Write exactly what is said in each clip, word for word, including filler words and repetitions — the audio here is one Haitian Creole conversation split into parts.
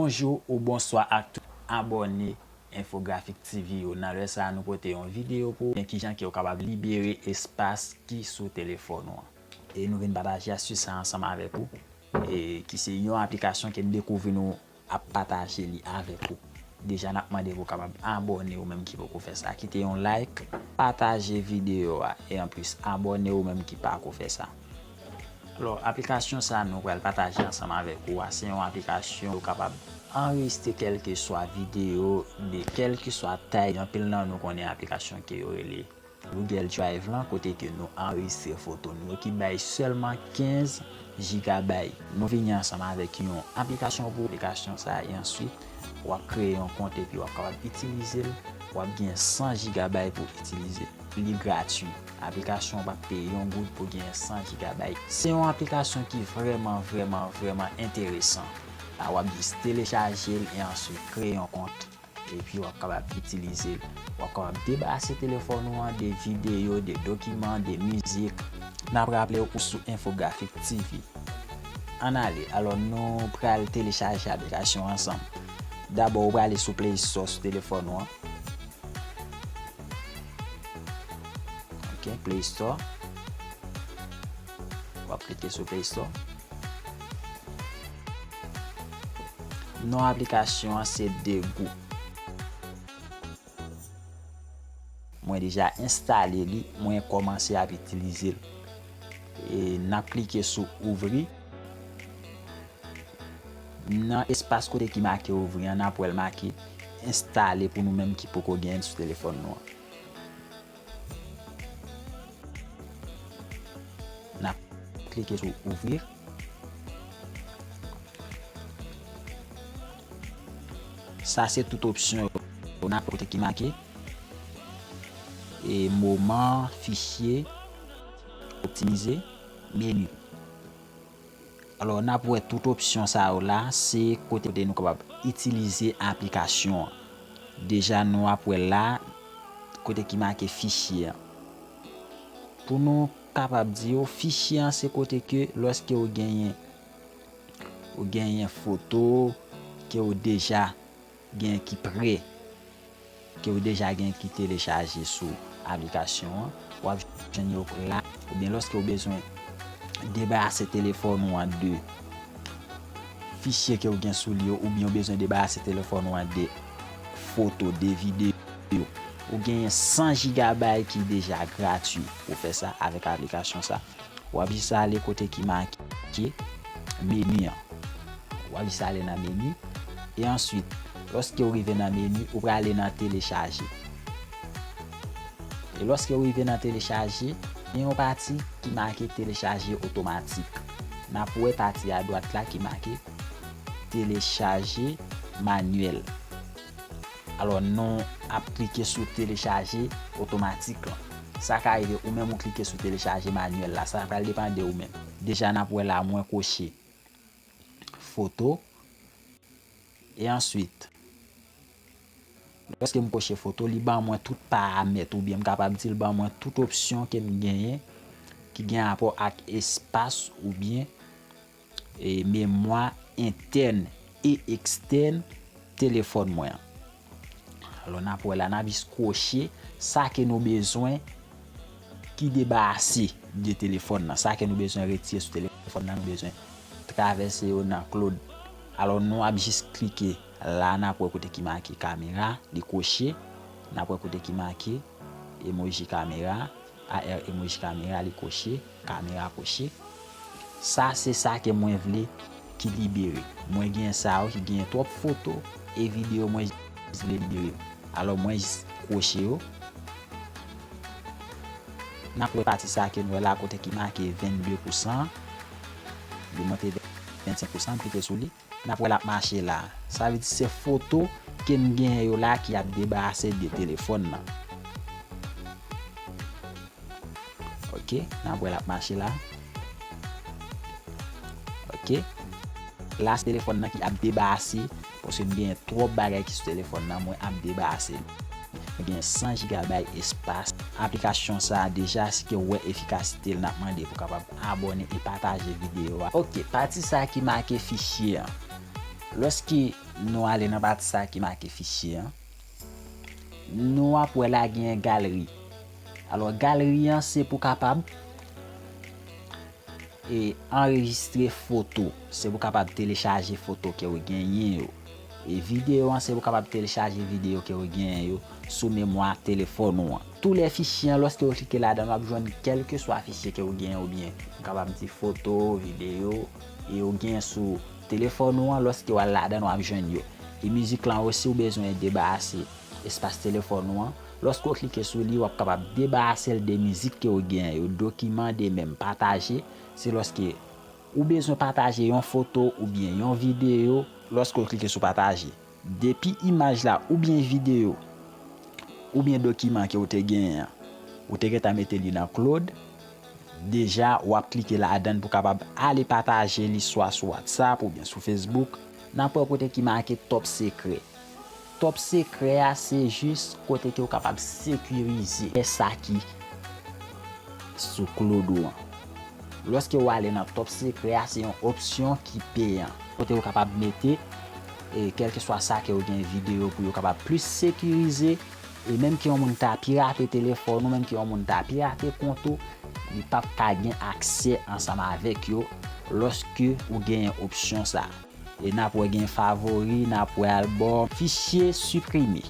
Bonjou ou bonswa ak tout abòne Infographic T V yo. Nan lè sa a, nou pote yon videyo pou w, kijan ke w kapab libere espas ki sou telefòn ou an. E nou vin pataje astis sa ansanm avèk ou, e ki se yon aplikasyon ke m dekouvri nou ap pataje li avèk ou. Deja, n ap mande pou w kapab abòne ou menm ki poko fè sa. Kite yon like, pataje videyo a, e anplis, abòne ou menm ki pako fè sa. Alò, aplikasyon sa nou pral pataje ansanm avèk ou a, se yon aplikasyon ou kapab anrejistre kèlkeswa videyo de kèlkeswa tay. Anpil nan nou konnen aplikasyon ke yo rele Google Drive lan, kote ke nou anrejistre foto nou yo, ki bay sèlman kenz jigabay. Nou vini ansanm avèk yon aplikasyon pou aplikasyon sa a, e answit, w ap kreye yon kont epi w ap kapab itilize l. W ap gen san jigabay pou itilize. Li gratui. Aplikasyon w p ap peye yon goud pou gen san jigabay. Se yon aplikasyon ki vrèman, vrèman, vrèman enteresan. La, w ap jis telechaje l e answit kreye yon kont. Epi w ap kapab itilize l. W ap kapab debarase telefòn ou an de videyo, de dokiman, de mizik. N ap raple w ou sou Infographic T V. Ann ale. Alò, nou pral telechaje aplikasyon ansanm. Dabò, ou prale sou Play Store sou telefòn ou an. Ok, Play Store. W ap klike sou Play Store. Non aplikasyon an se Degou. Mwen deja enstale li, mwen kòmanse ap itilize l. E n ap klike sou ouvri. Nan espas kote ki make ouvri an, n ap wè l make enstale pou nou menm ki poko gen l sou telefòn nou an. N ap klike sou ouvri. Sa se tout opsyon yo. N ap kote ki make e moman, fichye, optimize, meni. Alò, n ap wè tout opsyon sa yo la, se kote nou kapab itilize aplikasyon an. Deja, nou ap wè la, kote ki make fichye an. Pou nou kapab di yo, fichye an se kote ke lòske ou genyen, ou genyen foto ke ou deja gen ki pre, ke ou deja gen ki telechaje sou aplikasyon an, w ap jwenn yo la. Oubyen lòske ou bezwen debarase telefòn ou an de fichye ke ou gen sou li yo, oubyen ou bezwen debarase telefòn ou an de foto, de videyo, ou genyen san jigabay ki deja gratui pou fè sa avèk aplikasyon sa. W ap jis ale kote ki make meni an. W ap jis ale nan meni. E answit, lòske w rive nan meni, ou prale nan telechaje. E lòske w rive nan telechaje, gen yon pati ki make telechaje otomatik. N ap wè pati adwat la ki make telechaje manyèl. Alò, nou ap klike sou telechaje otomatik lan. Sa ka rive ou menm ou klike sou telechaje manyèl la. Sa pral depann de ou menm. Deja, n ap wè la, mwen koche foto. E answit, lòske m koche foto, li ban mwen tout paramèt, oubyen m kapab di l ban mwen tout opsyon ke m genyen, ki gen rapò ak espas oubyen e, memwa entèn e ekstèn telefòn mwen an. Alò, n ap wè la, n ap jis koche sa ke nou bezwen ki debarase de telefòn nan. Sa ke nou bezwen retire sou telefòn nan, nou bezwen travèse yo nan cloud. Alò, nou ap jis klike la, n ap wè kote ki make kamera, li koche. N ap wè kote ki make emoji kamera. A R emoji kamera, li koche, kamera koche. Sa se sa ke mwen vle ki libere. Mwen gen sa yo ki gen twòp foto e videyo, mwen jis vle libere yo. Alò, mwen jis koche yo. N ap wè pati sa ke nou wè la kote ki make vennde pousan. Li monte vennsenk pousan, m klike sou li. N ap wè l ap mache la. Sa vle di se foto ke m genyen yo la ki ap debarase de telefòn nan. Ok, n ap wè l ap mache la. Ok. La se telefòn nan ki ap debarase, paske m genyen twòp bagay ki sou telefòn nan, mwen ap debarase li. Mwen gen san jigabay espas. Aplikasyon sa a deja, si ke w wè efikasite l, n ap mande pou w kapab abòne e pataje videyo a. Ok, pati sa a ki make fichye an. Lòske nou ale nan pati sa ki make fichye an, nou ap wè la genyen galri. Alò, galri an se pou kapab e anrejistre foto. Se pou kapab telechaje foto ke w genyen yo. E videyo an, se pou kapab telechaje videyo ke w genyen yo sou memwa telefòn ou an. Tou lè fichye an, lòske w klike ladan, w ap jwenn kèlkeswa fichye ke w genyen oubyen, m kapab di foto, videyo, e w genyen sou telefòn ou an, lòske w al ladan, w ap jwenn yo. E mizik lan osi, ou bezwen debarase espas telefòn ou an. Lòske w klike sou li, w ap kapab debarase l de mizik ke w genyen yo, dokiman, de mèm, pataje. Se lòske ou bezwen pataje yon foto oubyen yon videyo, lòske w klike sou pataje. Depi imaj la oubyen videyo oubyen dokiman ke w te genyen an, ou te gentan mete li nan Claude, deja w ap klike ladan l pou kapab ale pataje li swa sou WhatsApp oubyen sou Facebook. N ap wè kote ki make top sekrè. Top sekrè a se jis kote ke w kapab sekirize sa ki sou Claude ou an. Lòske w ale nan top sekrè a, se yon opsyon ki peyan. Kote w kapab mete e kèlkeswa sa ke w gen videyo pou yo kapab plis sekirize. E menm ke yon moun ta pirate telefòn ou, menm ke yon moun ta pirate kont ou, li p ap ka gen aksè ansanm avèk yo lòske ou genyen opsyon sa. E n ap wè gen favori, n ap wè albòm, fichye siprime.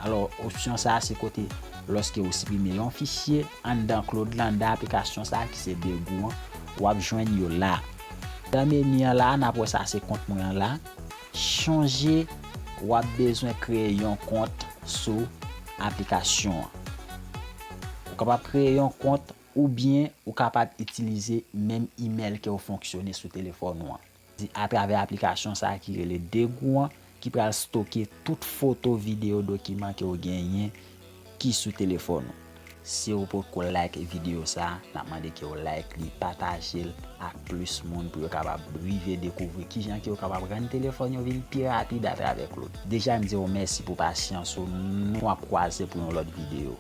Alò, opsyon sa a se kote lòske ou siprime yon fichye anndan Claude lan, anndan aplikasyon sa a ki se Degou an, w ap jwenn yo la. Nan meni an la, n ap wè sa se kont mwen an la. Chonje, w ap bezwen kreye yon kont sou aplikasyon an. Ou kapab kreye yon kont oubyen ou kapab itilize menm imèl ke w fonksyone sou telefòn ou an. Di atravè aplikasyon sa a ki rele Degou an, ki pral stoke tout foto, videyo, dokiman ke w genyen ki sou telefòn ou. Si w potko like videyo sa a, n ap mande ke w like li, pataje l ak plis moun pou yo kapab rive dekouvri kijan ke yo kapab rann telefòn yo vin pi rapid atravè Claude. Deja, m di w mèsi pou pasyans ou, nou ap kwaze pou yon lòt videyo.